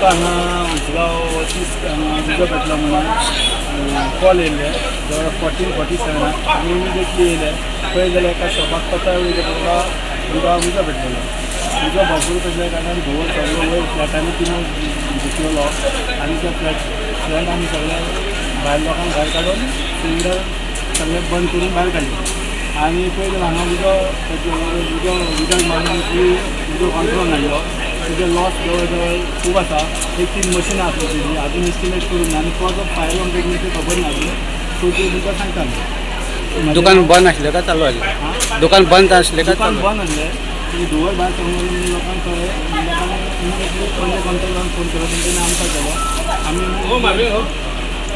आमकां हांगा उसगांव 30 उजो पेटलो म्हणून कॉल येयल्ले जवळ 14:47 आमी इमिडिएटली येयले. पळय जाल्यार एका शॉपाक पत्ता वयता तुमकां उजो पेटलेलो. उजो भरपूर पेटल्या कारणान धुंवर सगळो वयर फ्लॅटांनी तिनून घुसलेलो आनी त्या फ्लॅट आमी सगळे भायर लोकांक भायर काडून सिलिंडर सगळे बंद करून भायर काडले. आनी पळय जाल्यार हांगा उजो उजो उदक मारून उजो कंट्रोल हाडलो. तेजे लॉस जवळ जवळ खूब आसा. एक 3 मशिनां आसली तेजी अजून एस्टिमेट करूंक ना आनी कॉज ऑफ फायर आमकां ते खबर ना अजून. सो ते तुमकां सांगता. दुकान बंद आसलें काय चालू आसलें? दुकान बंद आसलें काय? दुकान बंद आसलें. तेजे धुंवर भायर सरून लोकांक कळ्ळें. लोकांनी इमिडिएटली पणजे कंट्रोलान फोन केलो. तेंच्यांनी आमकां केलो. आमी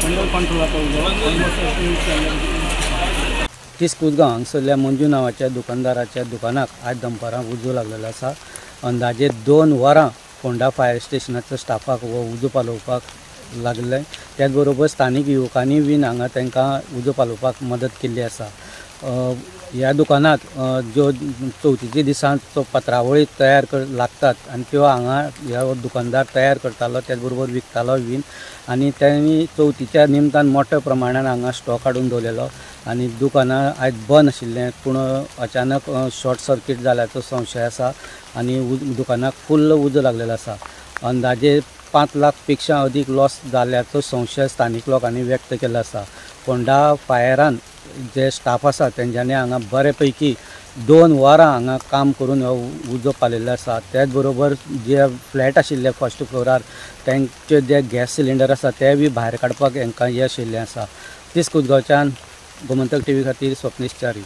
पणजे कंट्रोलाचो उजो ऑलमोस्ट एस्टिमेट केल्लें. 30 कुजगांव हांगसरल्या मंजू नांवाच्या दुकानदाराच्या दुकानाक आज दनपारां उजो लागलेलो आसा. अंदाजे 2 वरां फोंडा फायर स्टेशनाच्या स्टाफाक हो उजो पालोवपाक लागलें. त्याच बरोबर स्थानीक युवकांनी बीन हांगा तांकां उजो पालोवपाक मदत केल्ली आसा. ह्या दुकानांत ज्यो चवथीच्या दिसांत पत्रावळी तयार लागतात आनी त्यो हांगा ह्या दुकानदार तयार करतालो, त्याच बरोबर विकतालो बीन. आनी तांणी चवथीच्या निमतान मोठ्या प्रमाणान हांगा स्टॉक हाडून दवरलेलो आनी दुकानां आयज बंद आशिल्लें. पूण अचानक शॉर्ट सर्कीट जाल्याचो संशय आसा आनी दुकानाक फुल्ल उजो लागलेलो आसा. अंदाजे 5 लाख पेक्षा अधिक लॉस जाल्याचो संशय स्थानीक लोकांनी व्यक्त केलो आसा. फोंडा फायरान जे स्टाफ आसा तेंच्यांनी हांगा बरे पैकी 2 वरां हांगा काम करून हो उजो पालयल्लो आसा. त्याच बरोबर जे फ्लॅट आशिल्ले फर्स्ट फ्लोरार तांचे जे गॅस सिलिंडर आसा ते बी भायर काडपाक हांकां यश येयल्लें आसा. 30 कुजगांवच्यान गोमंतक टीव्ही खातीर स्वप्नेश च्यारी.